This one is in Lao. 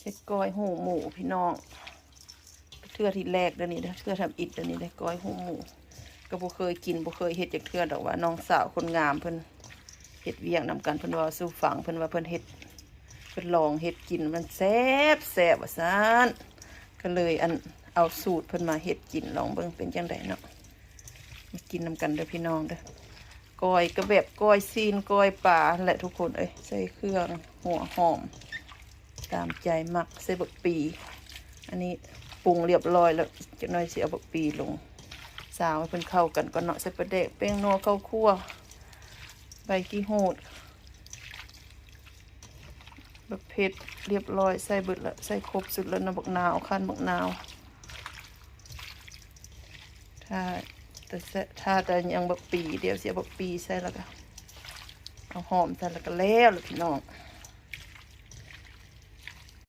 ເຮັດກ້ອຍຫູໝູພີ່ນ້ອງ ເທື່ອທີແລກເດີນີ້ເດີ ເທື່ອທຳອິດເດີນີ້ເດີ ກ້ອຍຫູໝູ ກໍບໍ່ເຄີຍກິນ ບໍ່ເຄີຍເຮັດຈັກເທື່ອດອກ ວ່ານ້ອງສາວຄົນງາມເພິ່ນເຮັດວຽກນຳກັນ ເພິ່ນເວົ້າສູ່ຟັງ ເພິ່ນວ່າເພິ່ນເຮັດ ເພິ່ນລອງເຮັດກິນ ມັນແຊບໆ ວ່າຊັ້ນ ກໍເລີຍອັນ ເອົາສູດເພິ່ນມາເຮັດກິນ ລອງເບິ່ງເປັນຈັ່ງໃດເນາະ ມາກິນນຳກັນເດີພີ່ນ້ອງເດີ. ກ້ອຍກໍແບບກ້ອຍຊີ້ນ ກ້ອຍປາຫັ້ນແຫຼະທຸກຄົນເອີຍ ໃສ່ເຄື່ອງ ຫົວຫອມ ຕາມໃຈມັກ ໃສ່ບັກປີ ອັນນີ້ປຸງລຽບຮ້ອຍແລ້ວ ຈັກໜ້ອຍຊິເອົາບັກປີລົງ ຊາວໃຫ້ເພິ່ນເຂົ້າກັນກ່ອນເນາະ ໃສ່ປາແດກ ແປ້ງນົວ ເຂົ້າຂົ້ວ ໃບຂີ້ຫູດ ບັກເຜັດ ລຽບຮ້ອຍ ໃສ່ເບິດລະ ໃສ່ຄົບສຸດລະເນາະ ບັກນາວ ຄັ້ນບັກນາວ ຖ້າແຕ່ ຖ້າແຕ່ຍັງບັກປີ ດຽວຊິເອົາບັກປີໃສ່ ລະກະເອົາຫອມໃສ່ ລະກະແລ້ວລະພີ່ນ້ອງ.